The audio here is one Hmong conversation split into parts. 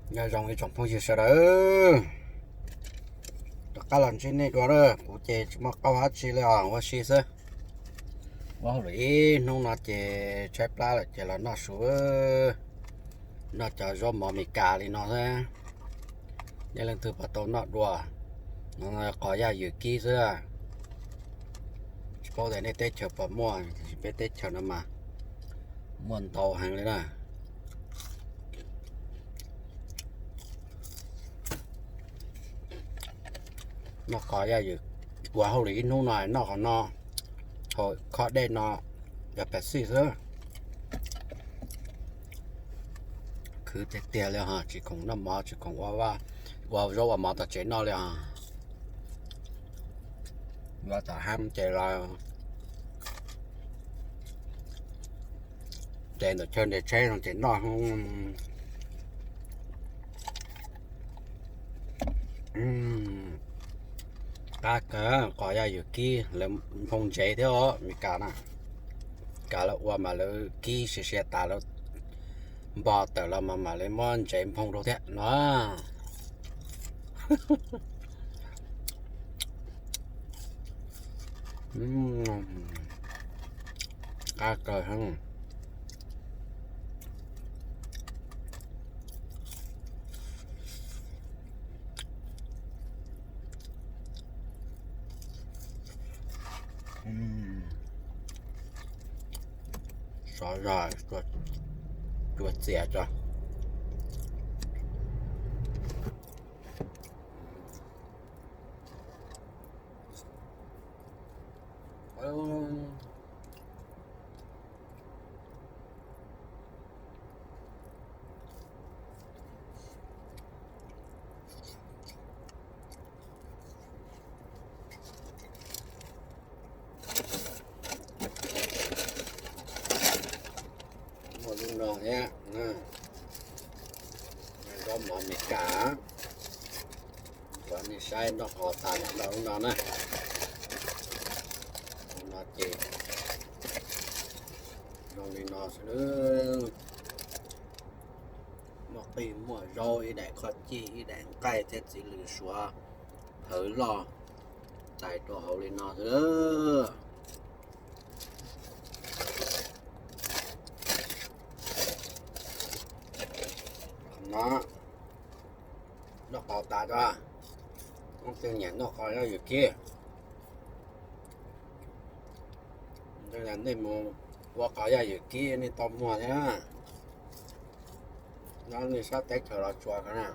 Nyob zoo ib tsoom phooj ywg sawv daws, rov qab los ntsib nej dua na. Kuv ces tsis muaj qauj dab tsi li os, ua si xwb. Ua hauj lwm ib hnub no ces tshaib plab lawm ces los noj su, noj cov zaub mov Meskas li no xwb. Nej leej twg puas tau noj dua? No qos yaj ywm kib xwb. Tsis paub tias nej teb chaws puas muaj, tiam sis peb teb chaws no mas muaj ntau heev li na. Noj qos yaj ywm, ua hauj lwm ib hnub no noj qhov no, hauv khob dej no, yog Pepsi xwb. Khwv tiag tiag li os, tsis khoom noj mov, tsis khoom ua, ua zaub ua mov tom tsev noj li os. Yuav tom hab ces los ces ntawm chaw nres tsheb no ces noj. Qab kawg, qos yaj ywm kib lawv nphoo ntsev thiab os, Meskas na. Meskas lawv ua mas lawv kib siav siav tas lawv npog tawm los mas mam li muab ntsev nphoo rau thiab no. Qab kawg heev. Xov zog, cua txias tso. Muaj lub no thiab, zaub mov Meskas. Cov nej saib noj qos tas noj lub no na. No ces zoo li no xwb. Muaj qij muaj zaub, ib daim qhov cij, ib daim nqaij thiab txiv lws suav thawv loj tais rau hauv li no xwb. No, noj qos tas tso, leej twg nyiam noj qos yaj ywm kib, nej mus ua qos yaj ywm kib nej tau muag thiab. Nyob nej sab teb chaws Los Tsuas ko na,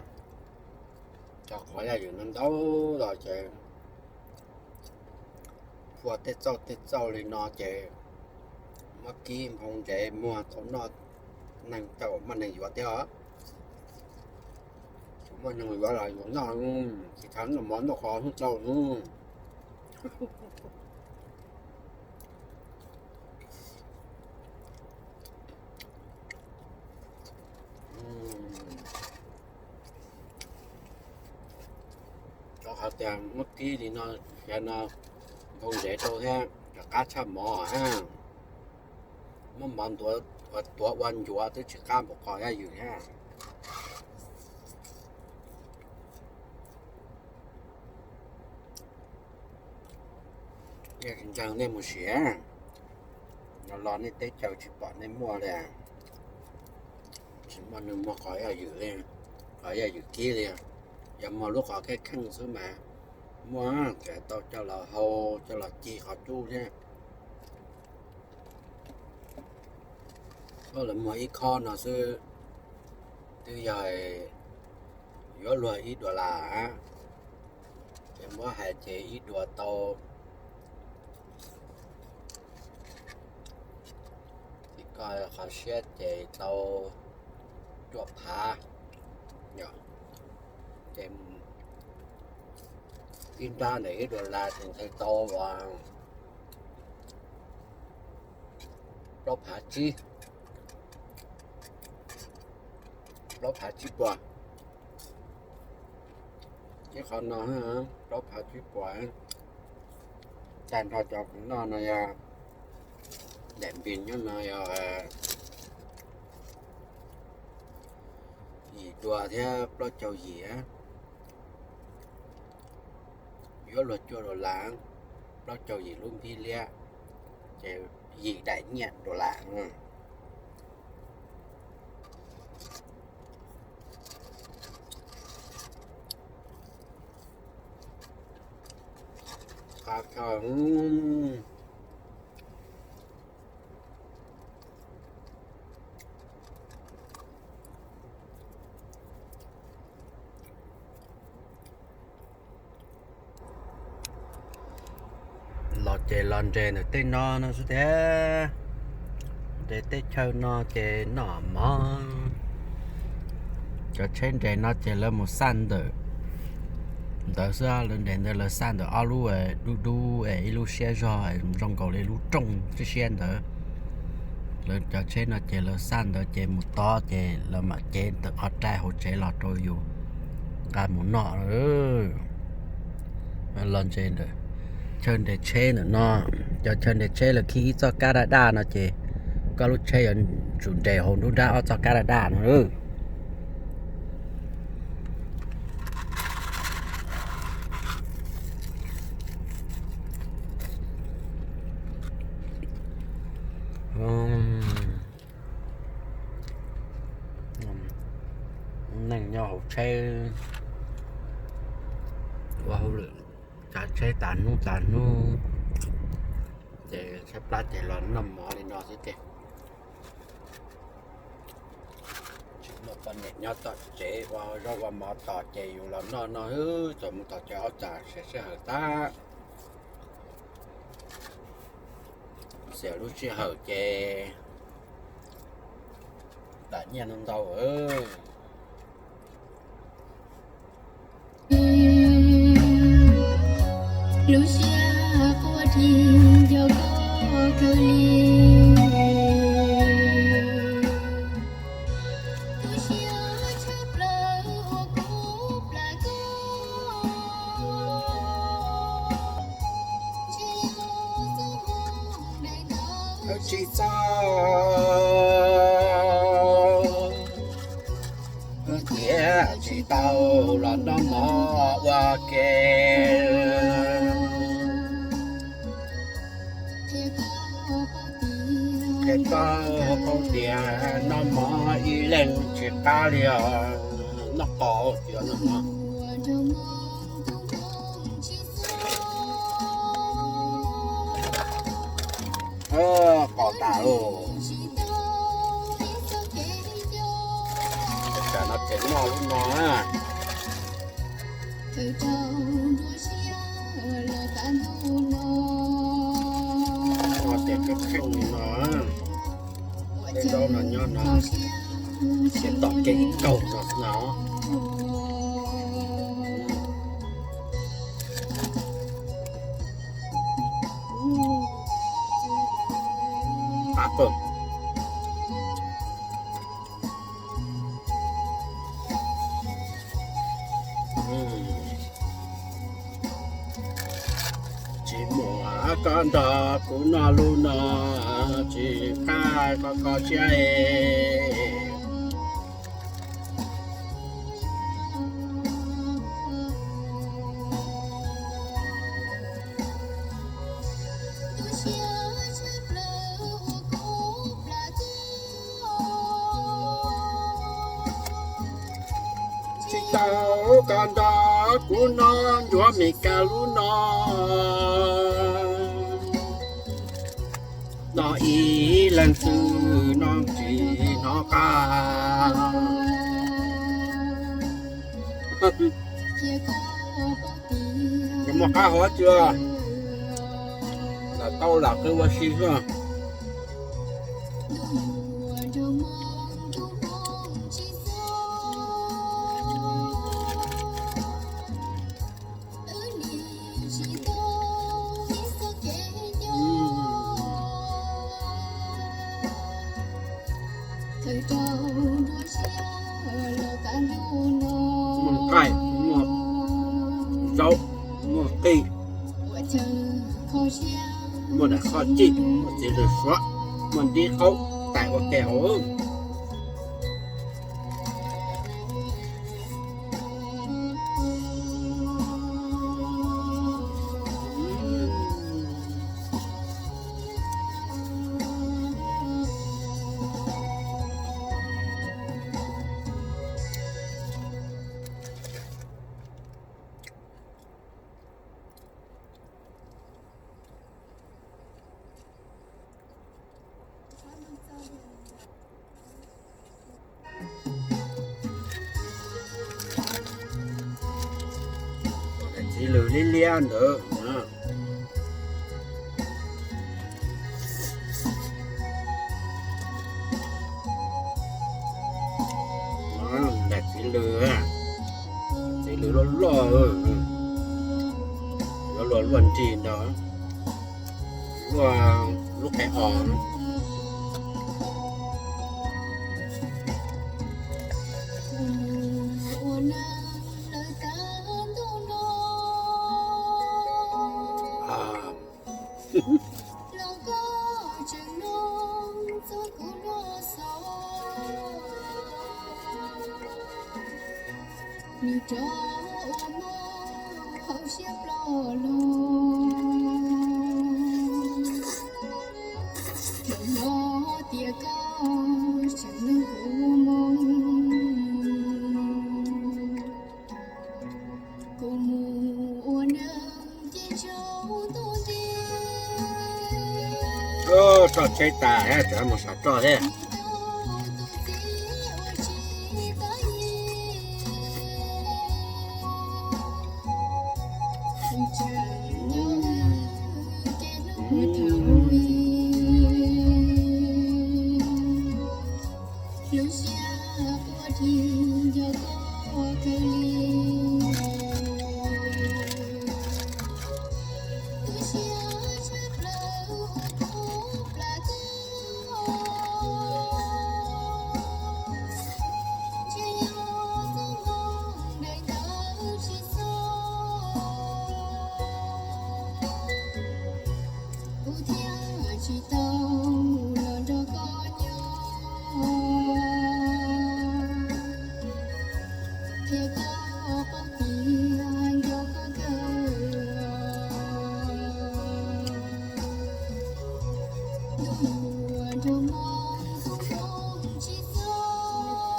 cov qos yaj ywm no ntau los ces phua tej txauj tej txauj li no ces muab kib nphoo ntsev muag tau noj, neeg tau muaj neeg yuav thiab os. Tsis muaj neeg yuav los yus noj, tsis txhob noj mov noj qos hnub tau hnub. Rau qhov tias muab kib li no, xyov no nphoo ntsev rau thiab rov qab tshaj mov hab. Muab mov ntuav, tuav ua ncuav twb tsis qab npaum qos yaj ywm thiab. Ntseeg nej mus siav, los los nej teb chaws tsis pom nej muaj li, tsis muaj neeg muag qos yaj ywm li, qos yaj ywm kib li. Yog muag lub qos kheej kheej xwb mas muaj, tseem tau coj los hau, coj los ci qhov cub thiab. Lawv muag ib khob no xwb twb yog yuav luag ib dollar, ces muab hais ces ib dua tau, tsis koj qhov siab ces tau cuaj phav, ces ib nrab ntawm ib dollar ces ntshe tau plaub phav tsib, plaub phav tsib puas. Ib qhov no plaub phav tsib puas. Tag nrho cov kuv noj no yog daim npis nyob no yog yim Cuaj thiab plaub caug yim, yuav luag cuaj dollar, plaub caug yim lub npib liab, ces yim daim nyiaj dollar. Los ces los nres ntawm tej no no xwb tiag. Nres tej chaw no ces noj mov. Cov tsheb nres no ces lawv mus xaj ntawm ntawd xwb, lawv nres ntawd lawv xaj ntawm ob lub dub dub es ib lub siab zog zoo nkaus li lub rooj siab siab ntawd. Lawv cov tsheb no ces lawv xaj ntawd ces mus tod ces lawv mam cev ntawm qhov rai hauv tsev los rau yus nqa mus noj. Los nres ntawm chaw nres tsheb ntawm no, cov chaw nres tsheb lawv khi ib txoj kab daj daj no ces koj lub tsheb yuav tsum nres hauv nruab nrab ob txoj kab daj daj no. Neeg nyob hauv tsheb ua hauj lwm tsav tsheb tas hnub tas hnub, ces tshaib plab ces los noj mov li no xwb ces. Tsis muaj poj niam nyob tom tsev ua zaub ua mov tos ces yus los noj no xwb, txog mus tom tsev ob txog sawv sij hawm tag. Xiam lub sij hawm ces tam nyiaj no ntau. Lub siab quaj dhi nco koj kawg li. Lub siab tshaj plaws ua kuv plam koj. Tsis txog tias tsis tau los noj mov ua ke. Qhia koj paub tias noj mov ib leeg tsis qab li os, noj qos tias noj mov. Qos tas lauj. Tsam no ces noj lub no na. Noj ces kheej kheej li no. Tej zaub no nyob no, ces tom kev ib kaug no xwb no. Qab kawg. Tsis muaj koj nrog kuv noj lub no, tsis qab koj kho siab es. Tsis tau koj nrog kuv noj ncuav Mes Kas lub no. Noj ib leeg xwb no tsis hnov qab. Nws muaj qab hov tsis? Lam tau lam qw ua si xwb. Muaj nqaij, muaj zaub, muaj qij, muaj daim qho cij, muaj txiv lws suav, muaj nrib qaub tais ua ke hauv. Lws liab liab ntawd. Txiv lws, txiv lws loj loj, yuav luag luaj nrig nrog luaj lub qe os. Nws rov ua mov hauv siab ploj los, thaum no tias koj tseem nug kuv ua moo, kuv mus ua neej ces tsaus ntuj nti. Roj tsheb tas, mus sav roj thiab. Lub siab quaj dhi nco koj kawg li, lub siab tshaj plaws ua koj plam tuaj, ntshe yog txoj hmoo daim ntawv tsis txog, kuv thiaj tsis tau los nrog koj nyob, qhia koj paub tias nco koj kawg. Ntuj yuav nrog hmoo koob hmoov tsis txog,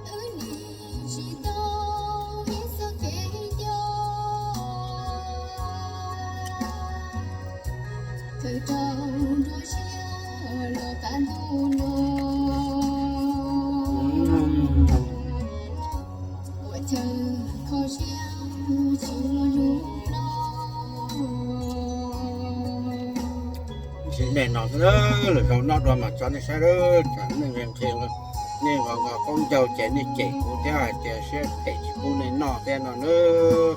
wb nim tsis tau ib txoj kev nco, kawm rau nruab siab los tav ntuj no, ua chaw kho siab tsis muaj hnub plob. Sim neej no xwb, lwm zaus noj dua mas tso nej saib, tsam nej nqhis, nej nqos nqos qaub ncaug ces nej cem kuv thiab hais tias siab phem tsis pub nej noj thiab no nawb.